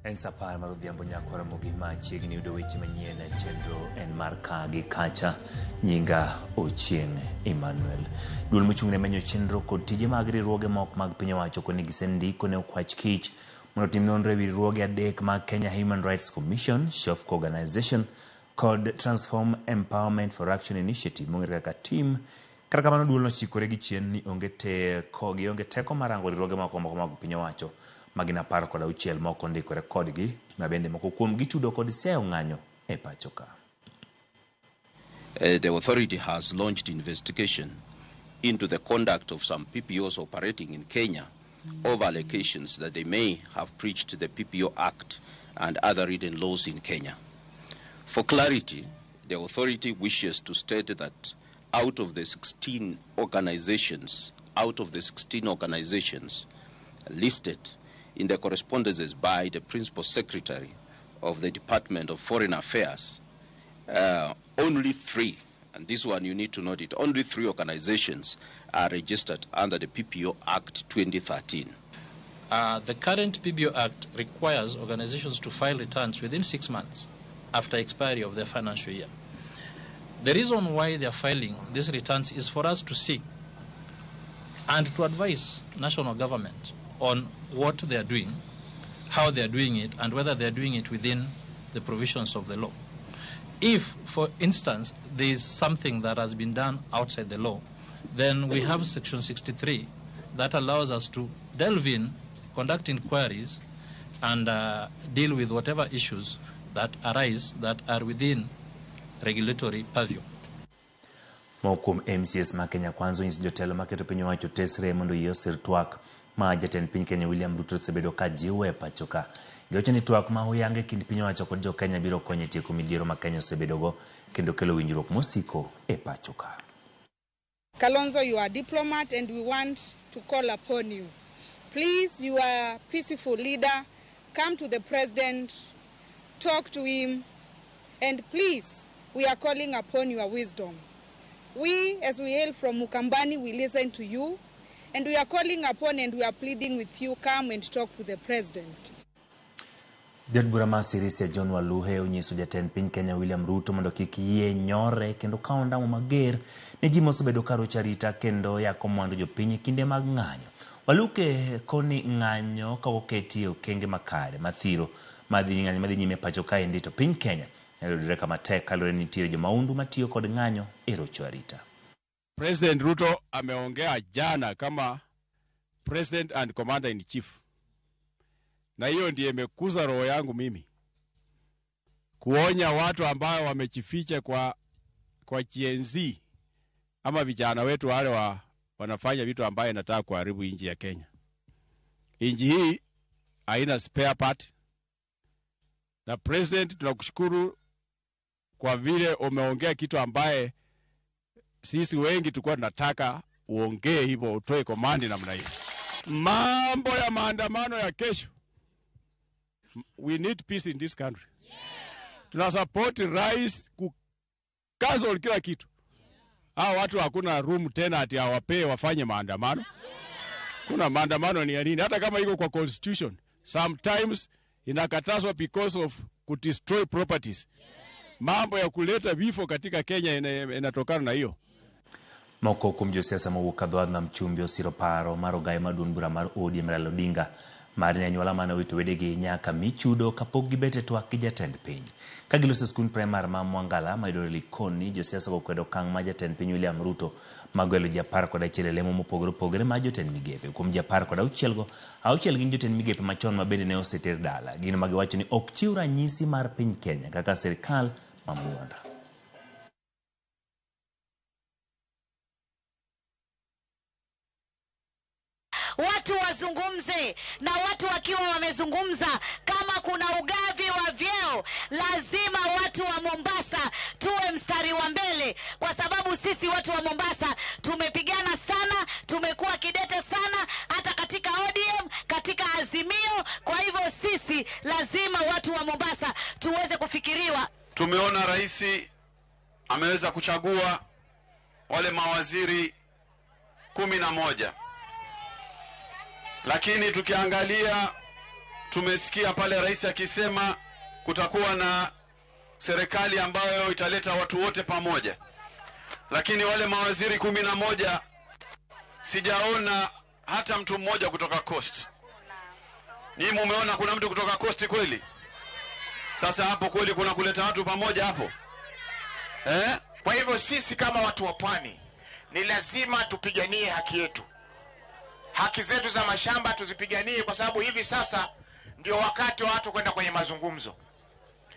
En sa apar mar odhiambo nyako Ramogi ma chiegni yudo weche manyien e chenro en mar ka gi kacha. Nyinga Ochieng' Emmanuel. Duol mochung' ne menyo chenro kod tije mag riwruoge moko mag piny owacho koni gisendiko ne okwach kich mondo otim nonro e wi riwruoge adek mag Kenya Human Rights Commission, Shofco Organization kod Transform Empowerment for Action Initiative mong'ere kaka TEAM. Kata kamano duol nochikore gi chien ni onge teko gionge teko mar rango riwruoge moko moko mag piny owacho ma gin 16 ma ok ondikore kodgi ma bende moko kuom gi tudo kod siayo ng'anyo e pacho ka. The authority has launched investigation into the conduct of some PPOs operating in Kenya over allegations that they may have breached the PPO Act and other written laws in Kenya. For clarity, the authority wishes to state that out of the 16 organizations, out of the 16 organizations listed in the correspondences by the Principal Secretary of the Department of Foreign Affairs, only three, and this one you need to note it, only three organizations are registered under the PPO Act 2013. The current PPO Act requires organizations to file returns within 6 months after expiry of their financial year. The reason why they are filing these returns is for us to see and to advise national government on what they are doing, how they are doing it, and whether they are doing it within the provisions of the law. If, for instance, there is something that has been done outside the law, then we have Section 63 that allows us to delve in, conduct inquiries, and deal with whatever issues that arise that are within regulatory purview. Moko kuom MCAs ma Kenya Kwanza onyiso jotelo maketo piny owacho tesre mondo oyie osir twak ma jatend piny Kenya William Ruto osebedo ka jiwo e pacho ka. Giwacho ni twak ma oyang e kind piny owacho kod jo Kenya biro konyo e tieko midhiero ma Kenya osebedogo kendo kelo winjruok mosiko e pacho ka. Kalonzo, you are a diplomat and we want to call upon you. Please, you are a peaceful leader. Come to the president, talk to him, and please, we are calling upon your wisdom. We, as we hail from Mukambani, we listen to you, and we are calling upon and we are pleading with you, come and talk to the president. Jaod bura ma Sirisia John Waluhe onyiso jatend piny Kenya William Ruto mondo kik yie nyore kendo kawo ondamo mager ne ji mosebedo ka rocho arita kendo yako mwandu jopiny e kinde mag ng'anyo. Waluke koni ng'anyo ka oketi e okenge makare mathiro madhi ng'anyo madhi nyime pacho kaendi to piny Kenya nyalo yudore kama tek kaluwore ni nitiere jomahundu matiyo kod ng'anyo e rocho arita. President Ruto ameongea jana kama President and Commander in Chief, na hiyo ndiye imekuza roho yangu mimi kuonya watu ambao wamejificha kwa Gen Z ama vijana wetu wale wanafanya vitu ambaye inataka kuharibu nchi ya Kenya. Nchi hii haina spare part. Na President, tunakushukuru kwa vile umeongea kitu ambaye sisi wengi tulikuwa tunataka uongee hivyo, utoe command namna hiyo. Mambo ya maandamano ya kesho, we need peace in this country. Tuna support rais ku cancel kila kitu. Hao watu hakuna room tena ati hawapee wafanye maandamano. Kuna maandamano ni ya nini? Hata kama iko kwa constitution, sometimes inakatazwa because of ku destroy properties. Mambo ya kuleta vifo katika Kenya inatokana na hiyo. Moko kuom josiasa mowuok Kadhwadh nam chumbi osiro paro mar ogaye mar duond bura mar ODM Raila Odinga mar ni anyuola mane owito wedegi nyaka mi chudo kapok gibet e twak gi jatend piny. Ka giloso e skund primar ma Mwangala mayudore Likoni, josiasa go kwedo okang' ma jatend piny William Ruto magwelo ji 11 e lemo mopogore opogore mar jotend migepe. Kuom ji 16 go, auchiel gin jotend migepe machon ma bende ne oseter dala. Gino ma giwacho ni ok chiw ranyisi mar piny Kenya kaka sirikal mamuol. Watu wazungumze, na watu wakiwa wamezungumza, kama kuna ugavi wa vyeo, lazima watu wa Mombasa tuwe mstari wa mbele, kwa sababu sisi watu wa Mombasa tumepigana sana, tumekuwa kidete sana, hata katika ODM, katika Azimio. Kwa hivyo sisi lazima watu wa Mombasa tuweze kufikiriwa. Tumeona rais ameweza kuchagua wale mawaziri 11, lakini tukiangalia tumesikia pale rais akisema kutakuwa na serikali ambayo italeta watu wote pamoja, lakini wale mawaziri 11 sijaona hata mtu mmoja kutoka Coast. Ni mumeona kuna mtu kutoka Coast kweli? Sasa hapo kweli kuna kuleta watu pamoja hapo? Kwa hivyo sisi kama watu wa pwani ni lazima tupiganie haki yetu. Haki zetu za mashamba tuzipiganie, kwa sababu hivi sasa ndio wakati wa watu kwenda kwenye mazungumzo.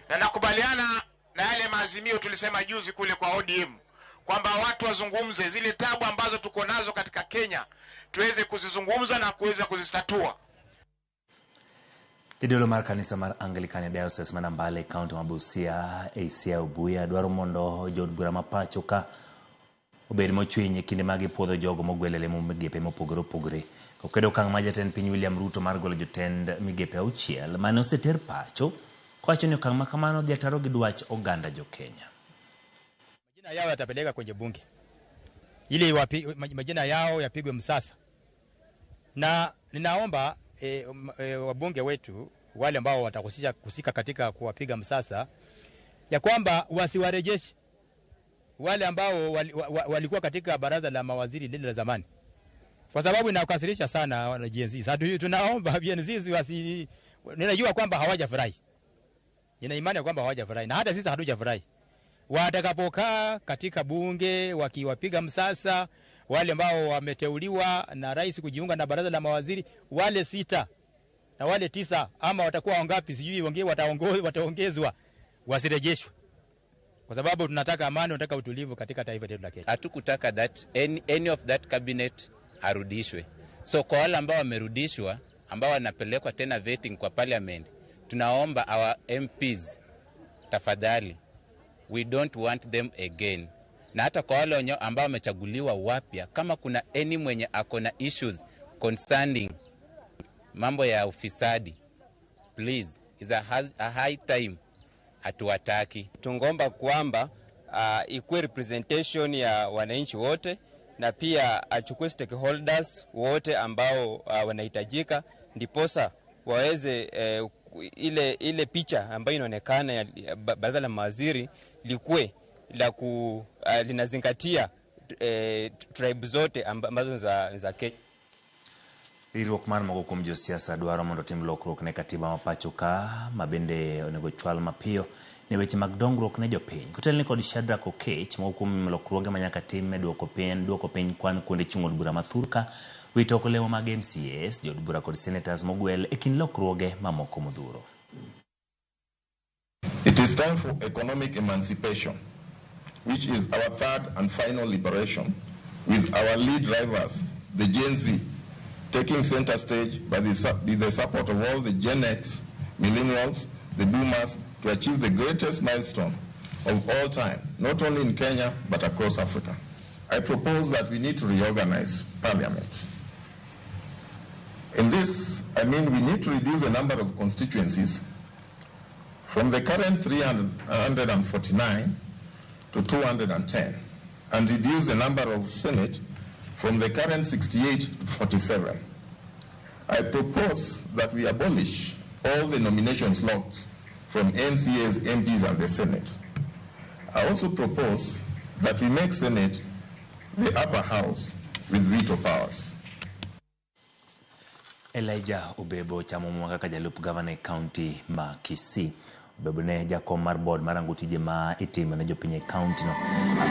Na nakubaliana na yale maazimio tulisema juzi kule kwa ODM kwamba watu wazungumze zile tabu ambazo tuko nazo katika Kenya, tuweze kuzizungumza na kuweza kuzitatua. Jadolo mar kanisa mar Anglican Diocese ma Nambale, kaunti ma Busia, Asia Obuya dwaro mondo jood bura ma pacho ka obed mochwiny e kinde ma gipuodho jogo mogwel e lemo migepe mopogore opogore. Kokwedo okang' ma jatend piny William Ruto mar golo jotend migepe 6 mane oseter pacho, kowacho ni okang' ma kamano dhi ataro gi dwach oganda jo Kenya. Majina yao yatapeleka kwenye bunge ili majina yao yapigwe msasa, na ninaomba wabunge wetu wale ambao watahusika katika kuwapiga msasa ya kwamba wasiwarejeshe wale ambao walikuwa katika baraza la mawaziri lile la zamani, kwa sababu inakasirisha sana wana Gen Z. Sasa tunaomba Gen Z wasi, ninajua kwamba hawajafurahi, nina imani kwamba hawajafurahi, na hata sisi hatujafurahi. Watakapokaa katika bunge wakiwapiga msasa wale ambao wameteuliwa na rais kujiunga na baraza la mawaziri, wale 6 na wale 9 ama watakuwa wangapi sijui, wengine wataongezwa, wasirejeshwe, kwa sababu tunataka amani, tunataka utulivu katika taifa letu la Kenya. Hatukutaka that any of that cabinet arudishwe. So kwa wale ambao wamerudishwa, ambao wanapelekwa tena vetting kwa parliament, tunaomba our MPs tafadhali, we don't want them again. Na hata kwa wale ambao wamechaguliwa wapya, kama kuna any mwenye ako na issues concerning mambo ya ufisadi, please, is a high time, hatuwataki. Tungomba kwamba ikuwe representation ya wananchi wote, na pia achukue stakeholders wote ambao wanahitajika, ndiposa waweze ile picha ambayo inaonekana ya baraza la mawaziri likuwe la linazingatia tribe zote ambazo za Kenya. Riwruok mar moko kuom josiasa dwaro mondo otim lokruok ne katiba ma pacho ka, ma bende onego chwal mapiyo ne weche mag dongruok ne jopiny. Kotelne kod Shadrack Okech, moko kuom lokruoge ma nyaka tim e duoko piny kwan kuonde chung' od bura ma thurka, wito oko lemo mag MCAs, jood bura kod senators mogwel e kind lokruoge mamoko modhuro. It is time for economic emancipation, which is our third and final liberation, with our lead drivers, the Gen Z, taking center stage by the support of all the Gen X, millennials, the boomers, to achieve the greatest milestone of all time, not only in Kenya, but across Africa. I propose that we need to reorganize parliament. In this, I mean we need to reduce the number of constituencies from the current 349 to 210, and reduce the number of Senate from the current 68 to 47. I propose that we abolish all the nomination slots from MCAs, MPs, and the Senate. I also propose that we make Senate the upper house with veto powers. Elijah Obebo chamo muma kaka jalup gavana e kaunti ma Kisii. Obebo ne jakom mar board mar rango tije ma itimo ne jopiny e kaunti no.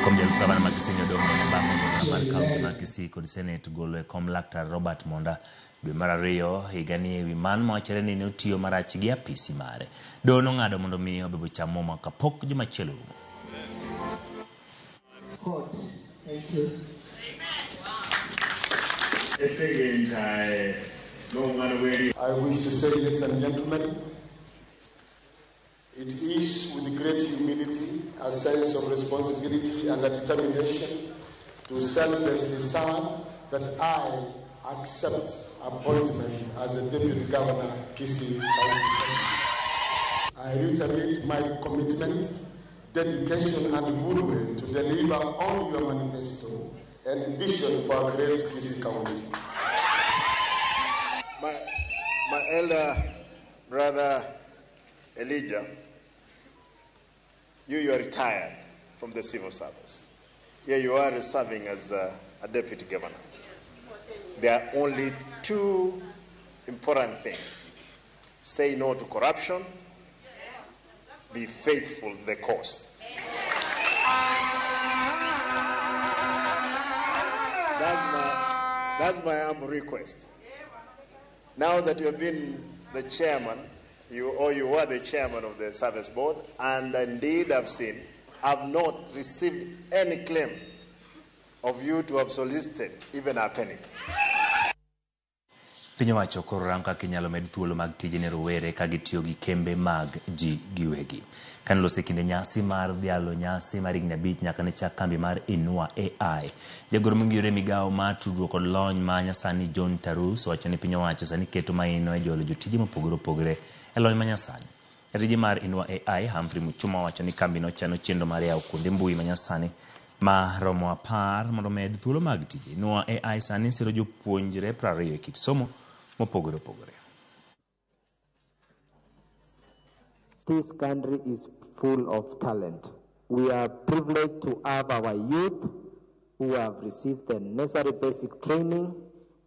Kom jalup gavana ma Kisii ne odong' nono bang' bura mar kaunti ma Kisii kod Senate golo e kom laktar Robert Monda dwe mar 2 higani ewi man mawachore ni ne otiyo marach gi apisi mare. Doho nong'ado mondo mi Obebo cham muma kapok juma achiel orumo. I wish to say, ladies and gentlemen, sense of responsibility and a determination to selflessly serve that I accept appointment as the Deputy Governor, Kisii County. I reiterate my commitment, dedication and goodwill to deliver on your manifesto and vision for a great Kisii County. My elder brother Elijah, you are retired from the civil service. Here you are serving as a deputy governor. There are only two important things. Say no to corruption. Be faithful to the cause. That's my humble request. Now that you have been the chairman, you were the chairman of the service board, and indeed I've not received any claim of you to have solicited even a penny. Piny owacho koro rango kaka inyalo med thuolo mag tije ne rowere ka gitiyo gi kembe mag ji giwegi. Kane olose kinde nyasi mar dhialo nyasi mar higni 5 nyaka ne chak kambi mar Inua AI. Jagoro mongirore migawo mar tudruok kod lony ma nyasani John Tarus owacho ni piny owacho sani keto maino e jolo jotije mopogore opogore e lony manyasani. Jatije mar Inua AI Humphrey Muchuma owacho ni kambino chano chenro mar yawo kuonde mbui manyasani ma romo 10 mondo med thuolo mag tije. Inua AI sani siro jopuonjre 20 e kit somo mopogore opogore. This country is full of talent. We are privileged to have our youth who have received the necessary basic training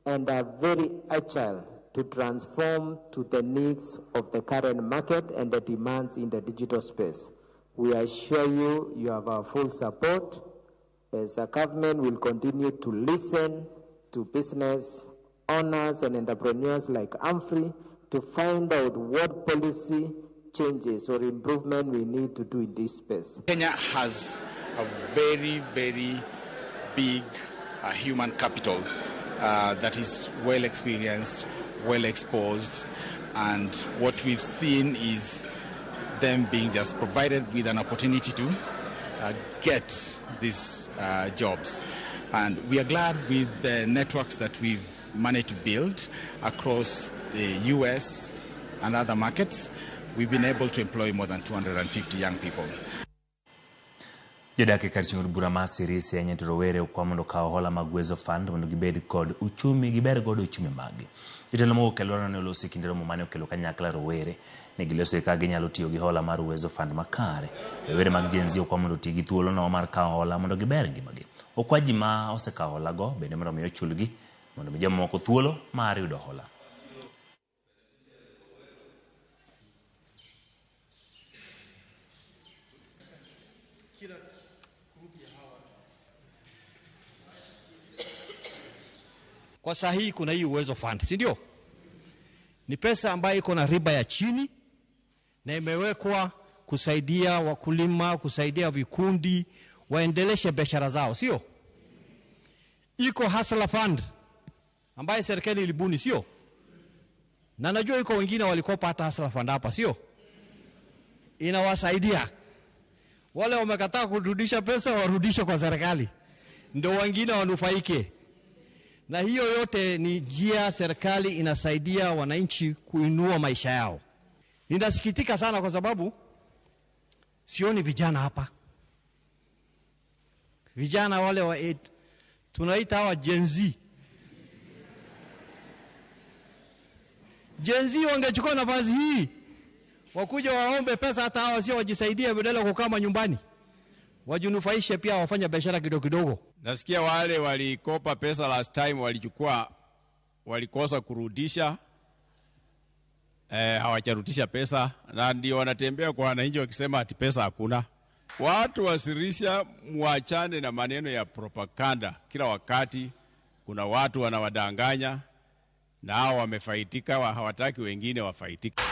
and are very agile to transform to the needs of the current market and the demands in the digital space. We assure you, you have our full support. As a government, we'll continue to listen to business owners and entrepreneurs like Humphrey to find out what policy changes or improvement we need to do in this space. Kenya has a very, very big human capital that is well experienced, well exposed, and what we've seen is them being just provided with an opportunity to get these jobs. And we are glad with the networks that we've managed to build across the US and other markets. We've been able to employ more than 250 young people. Jodak e kar chung' od bura ma Sirisia nyeto rowere okwa mondo okaw hola mag Uwezo Fund mondo gibed kod uchumi, giber godo uchumi maggi. Jotelo mowuok e alworano ne oloso e kinde romo mane okelo kanyakla rowere. Ne giloso e kaka ginyalo tiyo gi hola mar Uwezo Fund makare. Rowere mag Gen Z okwa mondo oti gi thuolono mar kawo hola mondo giber ngimagi. Okwa ji ma osekawo hola go bende mondo mi ochulgi mondo mi jomamoko thuolo mar yudo hola. Kwa saa hii kuna hii Uwezo Fund, si ndio? Ni pesa ambayo iko na riba ya chini na imewekwa kusaidia wakulima, kusaidia vikundi waendeleshe biashara zao, sio? Iko Hustler Fund ambayo serikali ilibuni, sio? Na najua iko wengine walikopa hata Hustler Fund hapa, sio? Inawasaidia. Wale wamekataa kurudisha pesa warudishe kwa serikali, ndio wengine wanufaike. Na hiyo yote ni njia serikali inasaidia wananchi kuinua maisha yao. Ninasikitika sana kwa sababu sioni vijana hapa. Vijana wale wa tunaita hawa Gen Z. Gen Z wangechukua nafasi hii wakuja waombe pesa, hata hawa sio wajisaidie, badala kukaa nyumbani. Wajinufaishe pia, wafanya biashara kidogo kidogo. Nasikia wale walikopa pesa last time walichukua, walikosa kurudisha, hawajarudisha pesa, na ndio wanatembea kwa wananchi wakisema ati pesa hakuna. Watu wasirisha, muachane na maneno ya propaganda. Kila wakati kuna watu wanawadanganya na hao wamefaidika, hawataki wengine wafaidike.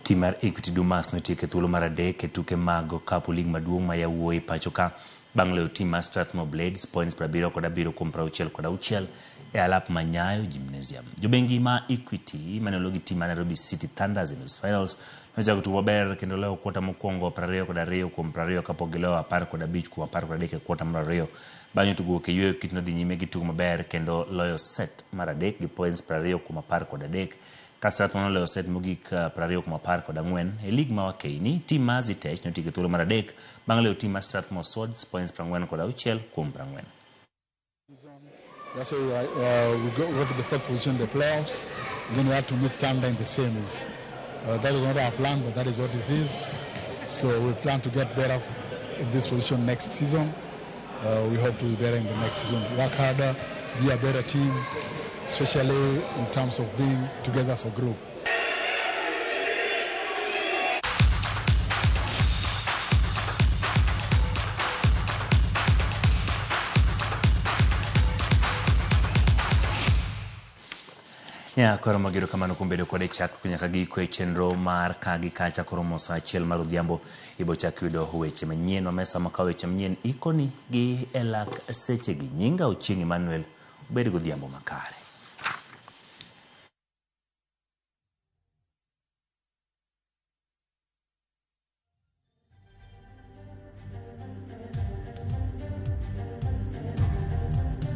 Tim mar Equity Dumas notieko e thuolo mar 3 e tuke mag okapu lig maduong' ma yawuoyi pacho ka bang' loyo tim mar Strathmore Blades points 77 kuom 66 e alap ma Nyayo Gymnasium. Jobengi ma Equity mane olo gi tim mar Nairobi City Thunders e nus finals nochako tugo maber kendo loyo kwota mokwongo 22 kuom 20 kapok giloyo 15 kuom 13 e kwota mar ariyo. Bang'e tugo wuok e yueyo Equity nodhi nyime gi tugo maber kendo loyo set mar adek gi points 20 kuom 13 ka Strathmore noloyo set mogik 20 kuom 14 e lig ma wakeini. Tim mar Zetech notieko e thuolo mar adek bang' loyo tim mar Strathmore Swords points 46 kuom 40. That's why we got to the fourth position in the playoffs. Then we had to meet Thunder in the semis. That was not our plan, but that is what it is. So we plan to get better in this position next season. We hope to be better in the next season. Work harder, be a better team, especially in terms of being together as a group. Ya koro magero kamano kuom bedo kode chak nyaka giko e chenro mar ka gi kacha koromo saa achiel mar odhiambo ibo chak yudo weche manyien wamesa makawo weche manyien ikoni gi e lak sechegi. Nyinga Ochieng' Emmanuel, ubed godhiambo makare.